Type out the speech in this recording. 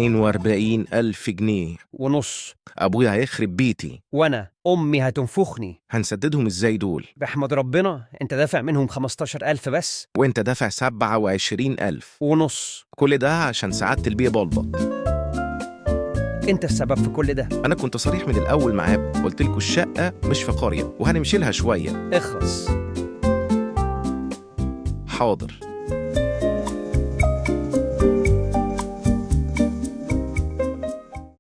42 ألف جنيه. ونص. أبويا هيخرب بيتي. وأنا أمي هتنفخني. هنسددهم إزاي دول؟ بحمد ربنا أنت دافع منهم 15,000 بس. وأنت دافع 27 ألف. ونص. كل ده عشان سعادة البيه بلبط. أنت السبب في كل ده. أنا كنت صريح من الأول معاك، قلت لكم الشقة مش في قرية وهنمشي لها شوية. اخلص. حاضر.